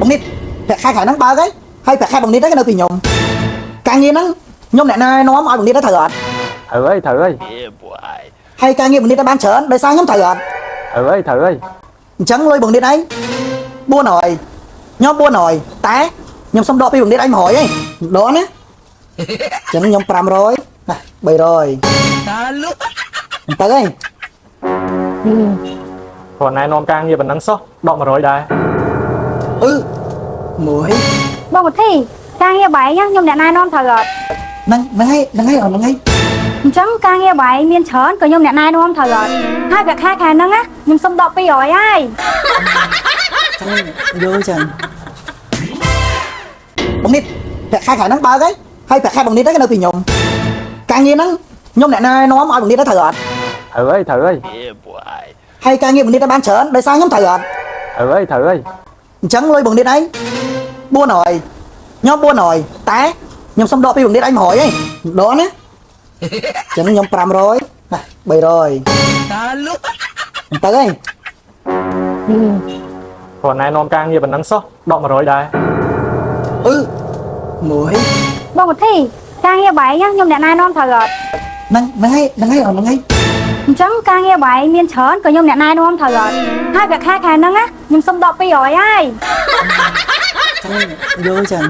បងនេះប្រាក់ខែខែហ្នឹងបើកហើយហើយប្រាក់ខែបងនេះទៅនៅពីខ្ញុំការងារហ្នឹងខ្ញុំអ្នកណែនាំឲ្យបងនេះទៅត្រូវអត់ ត្រូវហើយត្រូវហើយ ហើយការងារបងនេះទៅបានច្រើនដោយសារខ្ញុំត្រូវអត់ ត្រូវហើយត្រូវហើយ អញ្ចឹងលុយបងនេះឯង400ខ្ញុំ400តែខ្ញុំសុំដកពីបងនេះឯង100ឯងដកណាអញ្ចឹងខ្ញុំ500ណា300 តាលុ ទៅហើយ គ្រាន់ណែនាំការងារប៉ុណ្ណឹងសោះដក100ដែរ អឺមួយ បងវុធីការងារបែងខ្ញុំអ្នកណែនាំត្រូវអត់ ហ្នឹងហ្នឹងហើយហ្នឹងហើយអូនហ្នឹងហើយ អញ្ចឹងការងារបែងមានច្រើនក៏ខ្ញុំអ្នកណែនាំត្រូវអត់ហើយប្រាក់ខែខែហ្នឹងណាខ្ញុំសុំដក200ហើយ ចឹងយល់ចឹងបងនេះប្រាក់ខែខែហ្នឹងបើកហើយហើយប្រាក់ខែបងនេះទៅនៅពីខ្ញុំការងារហ្នឹងខ្ញុំអ្នកណែនាំឲ្យបងនេះទៅត្រូវអត់ ត្រូវហើយត្រូវហើយ ហើយការងារបងនេះទៅបានច្រើនដោយសារខ្ញុំត្រូវអត់ ត្រូវហើយត្រូវហើយ អញ្ចឹងលុយបងនេះឯង400ខ្ញុំ400តែខ្ញុំសុំដកពីបងនេះឯង100ឯងដកណាអញ្ចឹងខ្ញុំ500ណា300 តាលុ ទៅហើយ គ្រាន់ណែនាំការងារប៉ុណ្ណឹងសោះដក100ដែរ អឺមួយ បងវុធីការងារបែងខ្ញុំអ្នកណែនាំត្រូវអត់ ហ្នឹងហ្នឹងហើយហ្នឹងហើយអូនហ្នឹងហើយ អញ្ចឹងការងារបែងមានច្រើនក៏ខ្ញុំអ្នកណែនាំត្រូវអត់ហើយប្រាក់ខែខែហ្នឹងណាខ្ញុំសុំដក200ហើយ ចឹងយល់ចឹង